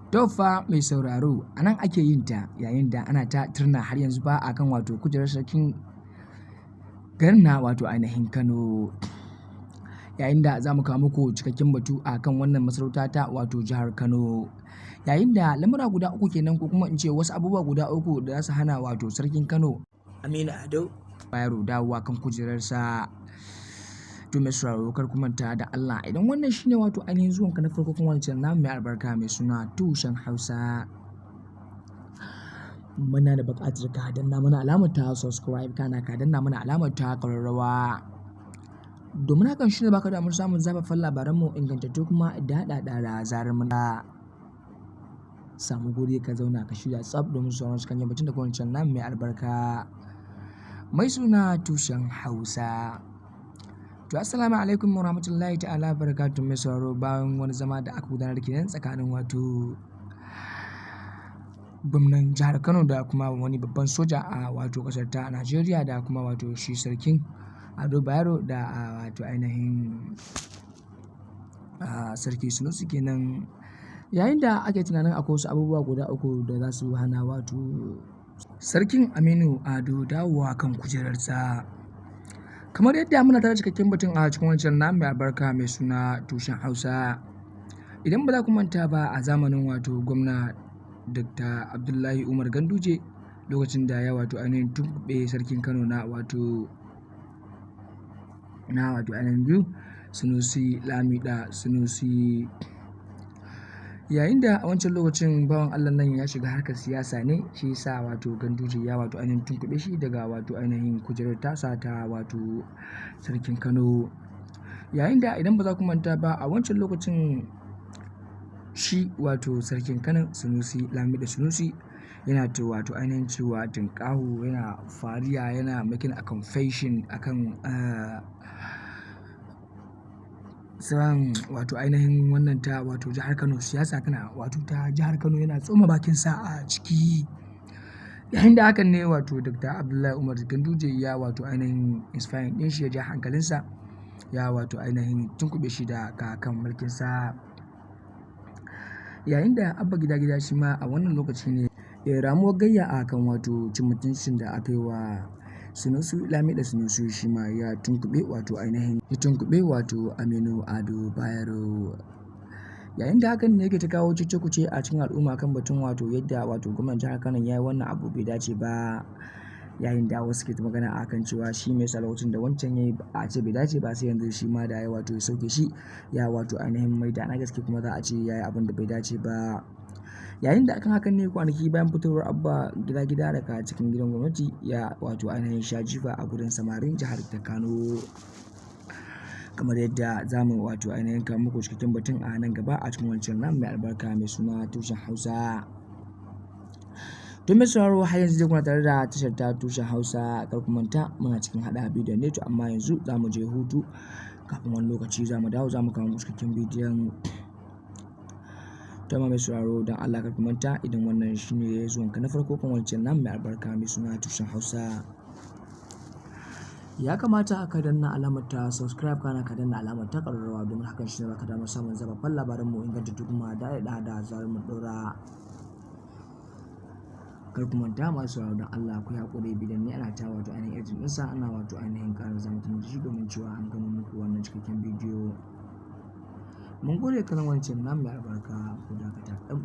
To fa mai sauraro, a nan ake yin ta yayin da ana ta turna har yanzu ba a kan wato kujerar sarkin garin na wato ainihin Kano. Yayin da za mu kawo muku cikakken batu a kan wannan masarauta ta wato jihar Kano. Yayin da lamura guda uku kenan, ko kuma in ce wasu abubuwa guda uku da za su hana wato sarkin Kano Aminu Ado Bayero dawowa kan kujerarsa. To mai sauraro, kar ku manta da Allah, idan wannan shine wato ainihin zuwanka na farko kan wannan channel namu mai albarka mai suna Tushen Hausa, muna da buƙatar ka danna mana alamar ta subscribe, kana ka danna mana alamar ta ƙararrawa. Domin hakan shine baka damar samun zafafan labaranmu ingantattu kuma daɗaɗa da zarar mun samu guri. Ka zauna ka shirya tsaf domin sauran su kan batun da kowane channel namu mai albarka mai suna Tushen Hausa. To, assalamu alaikum wa rahmatullahi ta'ala barakatuhu. Mai sauraro, bayan wani zama da aka gudanar kenan tsakanin wato gwamnan jihar Kano da kuma wani babban soja a wato ƙasar ta Najeriya da kuma wato shi sarkin Ado Bayero da wato ainihin sarki Sunusi kenan. Yayin da ake tunanin akwai wasu abubuwa guda uku da za su hana wato sarkin Aminu Ado dawowa kan kujerarsa. Kamar yadda muna tare cikakken batun a cikin wancan namu mai albarka mai suna Tushen Hausa. Idan ba za ku manta ba, a zamanin wato gwamna Dr. Abdullahi Umar Ganduje, lokacin da ya wato ainihin tunkuɓe sarkin Kano na wato ainihin biyu, Sunusi Lamiɗo Sunusi. Yayin da a wancan lokacin bawan Allah nan ya shiga harkar siyasa ne, shi yasa wato Ganduje ya wato ainihin tunkuɓe shi daga wato ainihin kujerar tasa ta wato sarkin Kano. Yayin da idan ba za ku manta ba, a wancan lokacin shi wato sarkin Kano Sunusi Lamiɗo Sunusi yana ta wato ainihin cewa tinƙaho, yana fariya, yana making a confession akan tsaron wato ainihin wannan ta wato jihar Kano, siyasa tana wato ta jihar Kano, yana tsoma bakinsa a ciki. Yayin da hakan ne wato Dr. Abdullahi Umar Ganduje ya wato ainihin inspiring ɗin shi, ya ja hankalinsa, ya wato ainihin tunkuɓe shi da kan mulkinsa. Yayin da Abba Gida Gida shi ma a wannan lokaci ne ya ramuwar gayya a kan wato cin mutuncin da aka yi wa Sunusi Lamiɗo Sunusi, shi ma ya tunkuɓe wato ainihin ya tunkuɓe wato Aminu Ado Bayero. Yayin da hakan ne yake ta kawo cece-kuce a cikin al'umma kan batun wato yadda wato gwamnan jihar Kano ya yi wannan abu bai dace ba. Yayin da wasu ke ta magana a kan cewa shi me yasa lokacin da wancan ya yi a ce bai dace ba, sai yanzu shi ma da ya wato ya sauke shi, ya wato ainihin mai da na gaske, kuma za a ce ya yi abin da bai dace ba. Yayin da akan hakan ne, kwanaki bayan fitowar Abba Gida Gida daga cikin gidan gwamnati, ya wato ainihin sha jifa a gurin samarin jihar ta Kano. Kamar yadda za mu wato ainihin kawo muku cikakken batun a nan gaba a cikin wancan namu mai albarka mai suna Tushen Hausa. To mai sauraro, har yanzu dai kuna tare da tashar ta Tushen Hausa. Kar ku manta, muna cikin haɗa bidiyon ne, to amma yanzu za mu je hutu, kafin wani lokaci za mu dawo, za mu kawo muku cikakken bidiyon. To amma mai sauraro, don Allah kar ku manta, idan wannan shine zuwanka na farko kan wancan namu mai albarka mai suna Tushen Hausa, ya kamata ka danna alamar ta subscribe, kana ka danna alamar ta ƙararrawa, domin hakan shine baka damar samun zababbun labaranmu ingantattu kuma da da zarar mun ɗora. Kar ku manta masu sauraro, don Allah ku yi haƙuri, bidiyon ne ana ta wato ainihin editing ɗinsa, ana wato ainihin ƙara zamantar da shi domin cewa an gama muku wannan cikakken bidiyo. Mun gode kallon wancan namu mai albarka. Ku dakata ɗan.